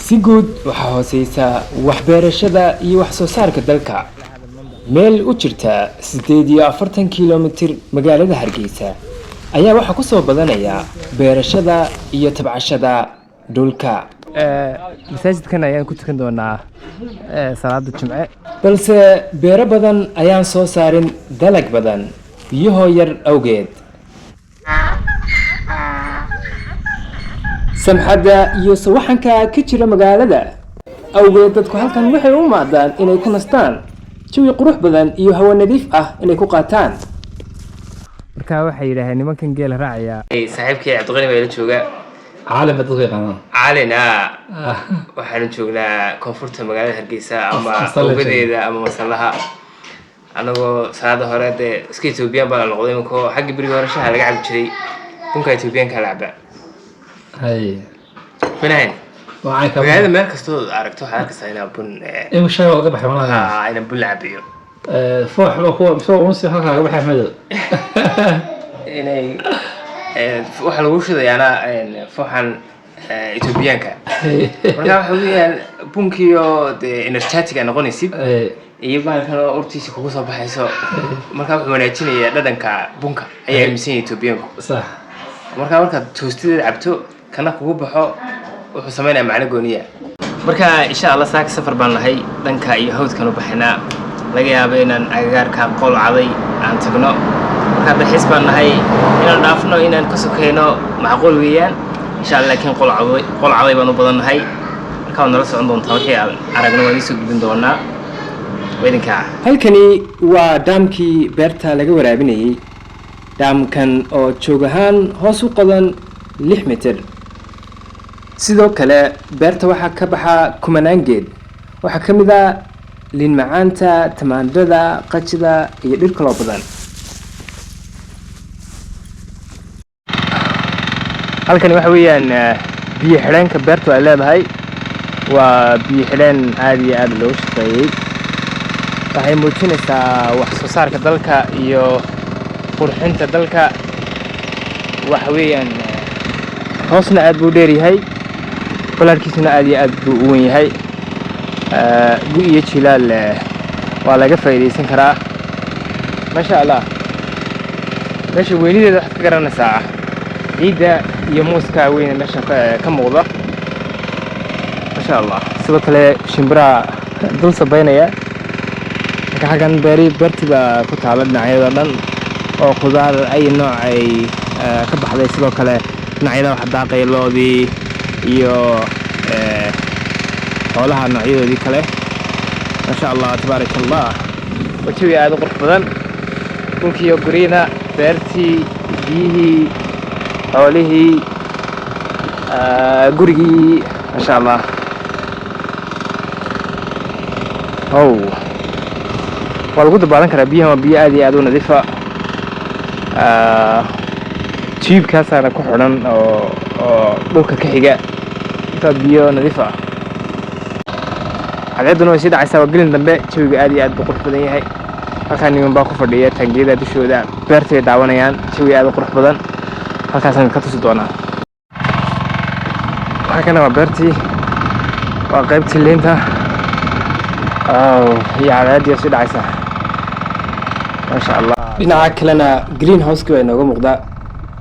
Si guud waxaa hooseysa waxbeerashada iyo wax soo saarka dalka. Meel u jirta 48 kilomitir magaalada Hargeysa ayaa waxaa ku soo badanaya beerashada iyo tabcashada dhulka. Masaajidkan ayaan ku tukan doonaa salaada Jimce. Balse beero badan ayaan soo saarin dalag badan biyahoo yar awgeed. Samxadda iyo sawaxanka ka jira magaalada awgeed, dadku halkan waxay u maadaan inay ku nastaan, jawi qurux badan iyo hawo nadiif ah inay ku qaataan. Marka waxay yidhaaheen nimankan geela raacaya. Saaxiibkii Cabdiqani baa ila jooga. Caalim ba dadku yaqaanaan. Caalina. Waxaanu joognaa koonfurta magaalada Hargeysa ama Masalla. ogadeeda ama masallaha, anagoo salaada hore dee iska Ethiopian baa la noqday iminko. Xagga berigii hore shaha laga cabi jiray, bunka Ethiopianka la cabaa. Hay. Manahan. Waxaan ka Magaalada meel kastoo aragto waxaad arkaysaa inaa bun in shay laga baxay malaha. Inaa bun la cabiyo. Foox ba kuwa soo unsi halka laga baxay madow. Inay waxaa lagu shidayaana fooxan Ethiopianka. Marka waxa weeyaan bunkiyo dee energetic aa noqonaysid iyo bahalkan oo urtiisa kugu soo baxayso. Marka wuxuu wanaajinayaa dhadhanka bunka ayaa aaminsan yahay Ethiopianku. Marka markaad toostideeda cabto, kana kugu baxo, wuxuu sameynaya macno gooniya. Marka insha Allah saaka safar baan nahay, dhanka iyo hawdkan u baxaynaa. Laga yaabo inaan agagaarka Qool Caday aan tagno. Marka dalxiis baan nahay, inaan dhaafno, inaan ka sokeyno macquul weeyaan insha Allah, laakiin Qool Caday, Qool Caday baan u badan nahay. Marka waad nala socon doontaa, wixii aan aragno waan iisoo gudbin doonaa. Weydinkaa. Halkani waa dhaamkii beerta laga waraabinayay, dhaamkan oo joog ahaan hoos u qodan 6 mitir. Sidoo kale beerta waxaa ka baxa kumanaan geed. Waxaa ka mid a liin macaanta, tamaandhada, qajida iyo dhir kaloo badan. Halkani waxa weeyaan biyo xidheenka beertu ay leedahay. Waa biyo xidheen aad iyo aad loogu shaqeeyey. Waxay muujinaysaa wax soo saarka dalka iyo qurxinta dalka. Waxa weeyaan hoosna aad buu dheer yahay, balaarkiisuna aad iyo aad buu u weyn yahay. Gu iyo jilaal waa laga faa'iidaysan karaa, maasha Allah. Meesha weynideeda waxaad ka garanaysaa ciidda iyo muuska weyne meesha ka muuqda, maasha Allah. Sidoo kale shimbiraha dul sabaynaya. Marka xaggan beeri beertii baa ku taala dhinacyada dhan oo khudaar ay nooc ay ka baxday. Sidoo kale dhinacyada waxa daaqaya loodii iyo xoolaha noocyadoodii kale, maasha Allah, tabaaraka Allah. Waa jawi aad u qurux badan, dhulkiiyo guryada, beertii, biyihii, xoolihii, gurigii, maasha Allah. Ow, waa lagu dabaalan karaa biyahan. Waa biyo aad iyo aad u nadiifa. Jiibkaasaana ku xidhan oo dhulka ka xiga. Intaa biyo nadiif ah. Cadceedduna way sii dhacaysaa, waa gelin dambe. Jawiga aad iyo aad buu qurux badan yahay. Halkaa niman baa ku fadhiya taangiyada dushooda, beertay daawanayaan. Jawi aad u qurux badan halkaasaan ka tusi doonaa. Halkana waa beertii, waa qaybtii liinta. Oh, iyo cadceeddii oo sii dhacaysa, maasha Allah. Dhinaca kalena green house-ki baa inooga muuqda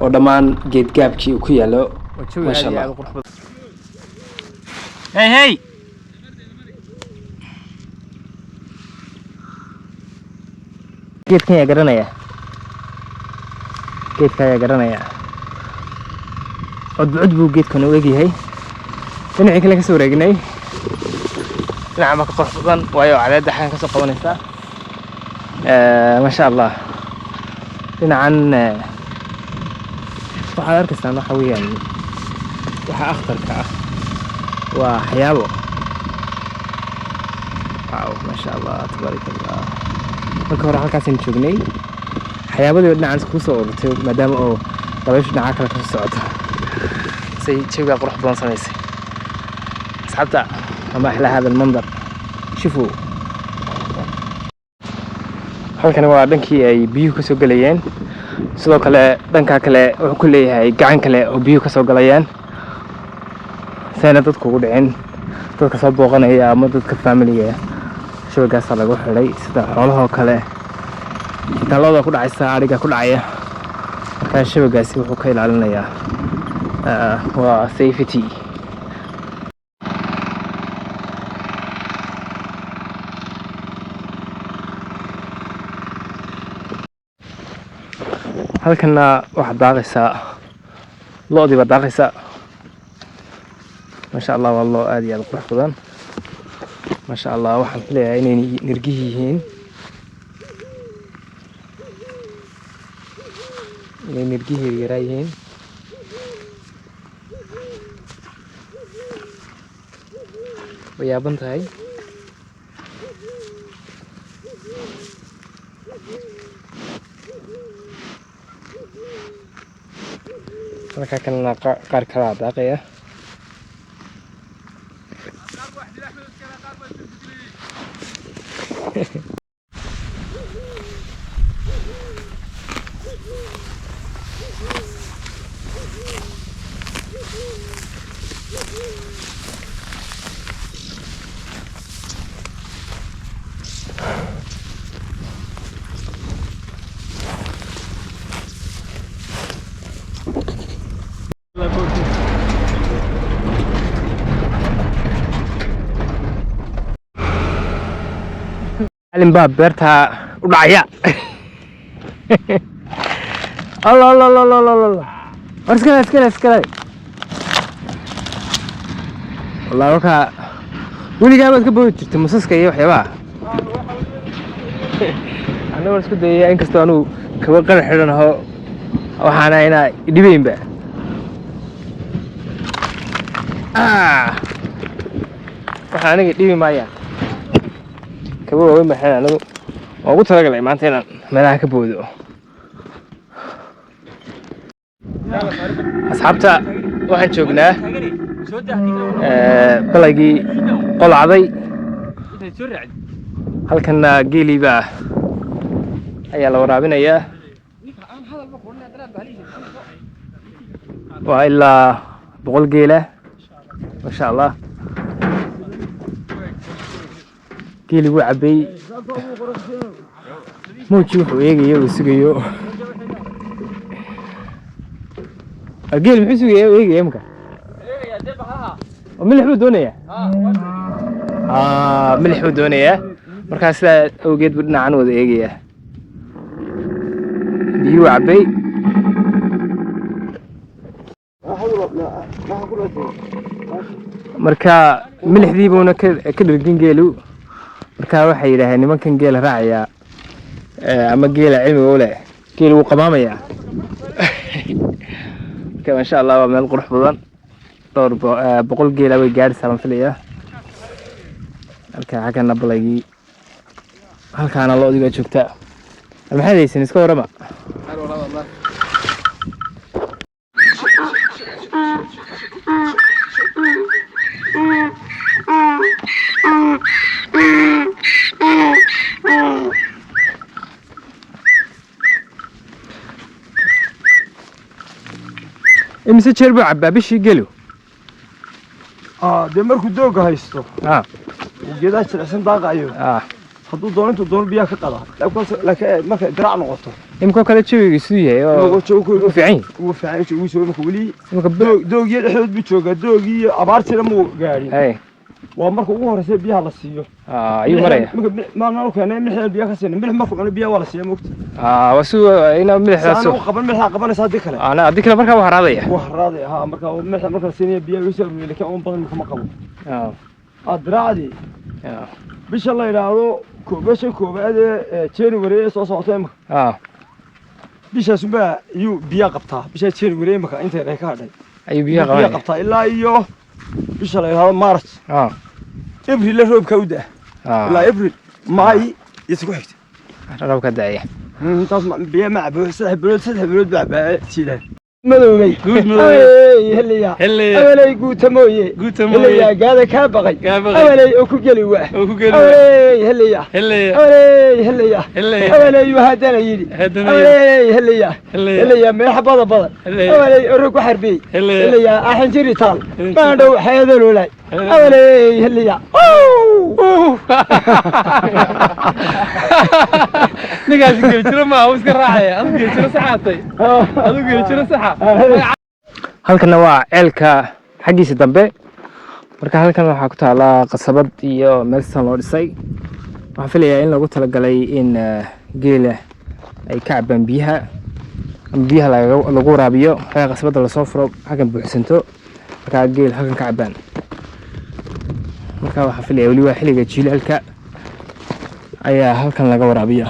oo dhammaan geedgaabkii uu ku yaalo. Waa jawi Maasha aad iyo Allah. aad u qurux badan. Hey hey, geedkan yaa garanaya? Geedka ayaa garanaya. Cudbcud buu geedkan u egyahay. Dhinacii kale kasoo wareegnay, dhinaca baa ka qurux badan, waayo cadceedda xaggan kasoo qabanaysaa. Maasha Allah. Dhinacan waxaad arkaysaan waxa weeyaan waxa akhtarka ah, waa xayaabo. Wow, maasha Allah, tabaaraka Allah. Marka hore halkaasaan joognay, xayaabadii oo dhinacan iskugu soo ururtay, maadaama oo dabayshu dhinaca kale kasoo socoto, say jawigaa qurux badan samaysay. Asxaabta, ama axlaa hada almandar. Shufuu, halkani waa dhankii ay biyuhu kasoo gelayeen. Sidoo kale dhankaa kale wuxuu ku leeyahay gacan kale oo biyuhu kasoo galayaan, sayna dadku ugu dhicin. Dadka soo booqanaya ama dadka familiga shabagaasaa lagu xidhay, sida xoolahoo kale. Xitaa looda ku dhacaysa, adhiga ku dhacaya. Markaa shabagaasi wuxuu ka ilaalinayaa, waa safety. Halkana waxaad daaqaysaa, lo'dii baad daaqaysaa. Maasha Allah, waa lo aad iyo aad u qurux badan, maasha Allah. Waxaan filayaa inay nirgihi yihiin, inay nirgihii yaraa yihiin. Way yaaban tahay. Halkaa kalena qaar kalaa daaqaya. Macalin baa beerta u dhacaya. Allah, Allah, Allah, Allah, Allah, Allah! War iskale, iskale, iskale! Wallahi markaa weligaa baad ka boodi jirtay musaska iyo waxyaabaha. Aniga waan isku dayaya, inkastoo anugu kaba qara xidhan aho, waxaana inaa dhibaynba. Waxa aniga dhibi maayaan, kaba waaweyn baan xidhan anigu. Waan ugu talagalay maanta inaan meelaha ka boodo. Asxaabta, waxaan joognaa balaygii qolacday. Halkanna geelii baa ayaa la waraabinayaa. Waa ilaa 100 geela, masha Allah. Geeli wuu cabay. Muuji wuxuu eegayo uu sugayo. Geeli muxuu sugaya uu eegaya imika? Oo milix buu doonayaa. Milix buu doonayaa. Markaa sidaa awgeed buu dhinacan wada eegayaa. Biyuhu cabay. Marka milixdii buuna ka dhergin geelu. Marka waxay yidhaaheen nimankan geela raacayaa ama geela cilmiga u leh, geelu wuu qamaamayaa. Marka masha Allah, waa meel qurux badan. Dhowr 100 geela way gaadhaysaa baan filayaa. Halka xaggana balaygii, halkaana lo'dii baa joogtaa. Maxaad haysan? Iska warrama. Imise jeer buu cabbaa bishii gelu? Dee markuu dooga haysto uu geedaha jilicsan daaqayo, hadduu doono intuu doono biyaha ka qadaa, laakiin markay diraac noqoto. Imikoo kale jawiga siduu yahay oo jooga u fiican yahay? Ugu fiican jawigu soo marka weli imika doogiyo dhexdood buu joogaa, doogii iyo abaartiina muu gaadhin. Hay. Waa marka ugu horeysa biyaha la siiyo. Ayuu maraya. Maalin keenay milix biyaha ka siinay. Milix markuu cuno biyaha waa la siiya, mogta. Waa si ina milixdaas saana u qaban, milixdaa qabanaysa haddii kale. Ana haddii kale markaa waa haraadaya. Waa haraadaya ha. Marka milix marka la siinaya biyaha lagu soo aruuriyo, laakiin uun badan kama qabo. Diraacdii bisha la yidhaahdo bisha koowaad ee January ee soo socota imika, bishaas unbaa iyuu biyaa qabtaa. Bisha January imika inta yar ay ka hadhay ayuu biyaha biyaa qabanaya. Qabtaa ilaa iyo bisha la yidhaahdo March. April roobka u da ilaa April, May iyo isku xigta. Roobka da'aya. Intaas biya ma cabo. 3 bilood, 3 bilood baa cabaa jiilaan madoobay. Guud madoobay. Awaley heliya. Heliya. Awaley guuta mooye. Guuta mooye. Heliya gaada kaa baqay. Kaa baqay. Awaley oo ku geli waa. Oo ku geli waa. Awaley heliya. Heliya. Awaley heliya. Heliya. Awaley haddana yidhi. Haddana yidhi. Awaley heliya. Heliya. Heliya meexa bada badan. Heliya. Awaley orog ku xarbiyey. Heliya. Heliya axinjiri taal. Heliya. Maandhow xeedaloolay. Heliya. Awaley heliya. Ninkaasi geljiro maaha, wuu iska raacaya. Adigu geljiro saxaatay, adigu geljiro saxa. Halkana waa ceelka xaggiisa dambe. Marka halkan waxaa ku taala qasabad iyo meel sisan loo dhisay. Waxaan filayaa in loogu talagalay in geela ay ka cabaan biyaha ama biyaha lagu waraabiyo. Markaa qasabadda lasoo furo, halkan buuxsanto, markaa geel halkan ka cabaan. Marka waxaan filayaa weli waa xilliga jiilaalka ayaa halkan laga waraabiya.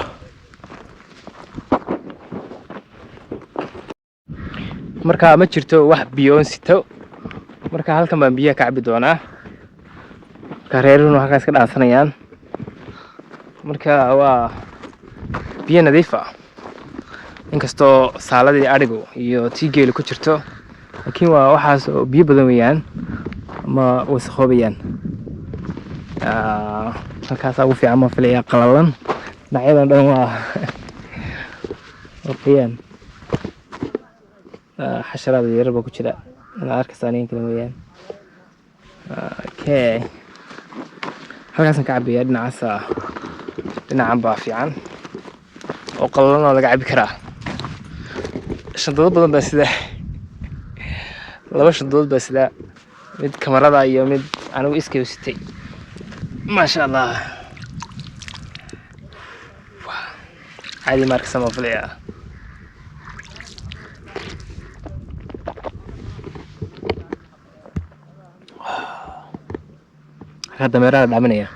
Marka ma jirto wax biyoon sito, marka halkan baan biyaha ka cabi doonaa. Marka reeruhuna halkaas ka dhaansanayaan. Marka waa biyo nadiif ah, inkastoo saaladii adhigu iyo tii geelu ku jirto, laakiin waa waxaas oo biyo badan weeyaan, ma wasakhoobayaan. Halkaasaa ugu fiican baan filayaa. Qalalan dhinacyadan dhan waa qoyaan. Xasharaad yaryar baa ku jira, inaad arkaysaa aniga kale mooyaan. Okay, halkaasaan ka cabaya. Dhinacaasa, dhinacan baa fiican oo qalalan oo laga cabi karaa. Shandado badan baa sidaa, laba shandadood baa sidaa, mid kamarada iyo mid anigu iskay u sitay. Maasha Allah, caadi ma arkaysaa maan filayaa. Halkaa dameeraha la dhaaminaya.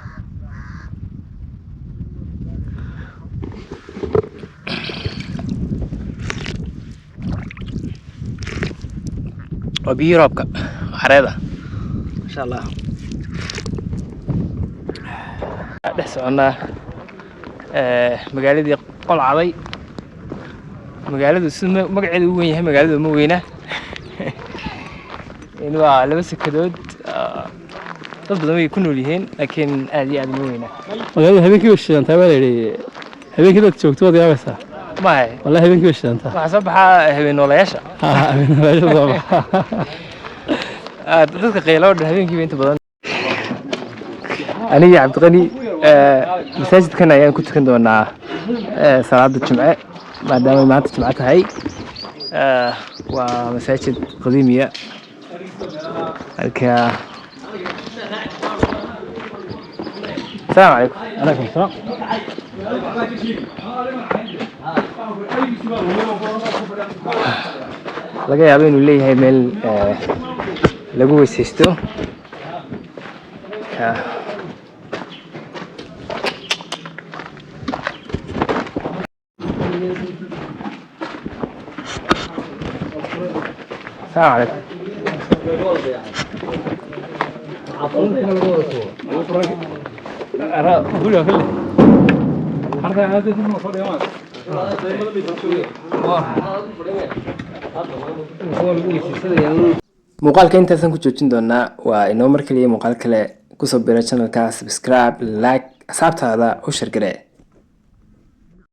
Waa biyihii roobka xareeda. Masha Allah, dhex soconnaa magaaladii Qolcaday. Magaaladu sida magaceedu u weyn yahay, magaaladu ma weyna. In waa laba sekadood, dad badan way ku nool yihiin, laakiin aad iyo aad uma weyna. Magaalada habeenkii way shidantaa baa la yidhi. Habeenkii dad joogto waad yaabaysaa. Mahay? Wallahi habeenkii way shidantaa. Waxaa soo baxaa habeen noolayaasha. Habeen soo baxa. Dadka qaylo oo dhan habeenkiiba inta badan. Aniga Cabdiqani masaajidkan ayaan ku tukan doonaa salaada Jimce, maadaama maanta Jimce tahay. Waa masaajid qadiimiya. Marka asalaamu calaykum. Calaykum salaam. Laga yaabo inuu leeyahay meel lagu weysaysto. Marka asalaamu calaykum. Guriga kale harta aad u fadhiyo. Muuqaalka intaasaan ku joojin doonaa. Waa inoo mar kaliya muuqaal kale. Kusoo bira channelka, subscribe, like, asxaabtaada u share garee.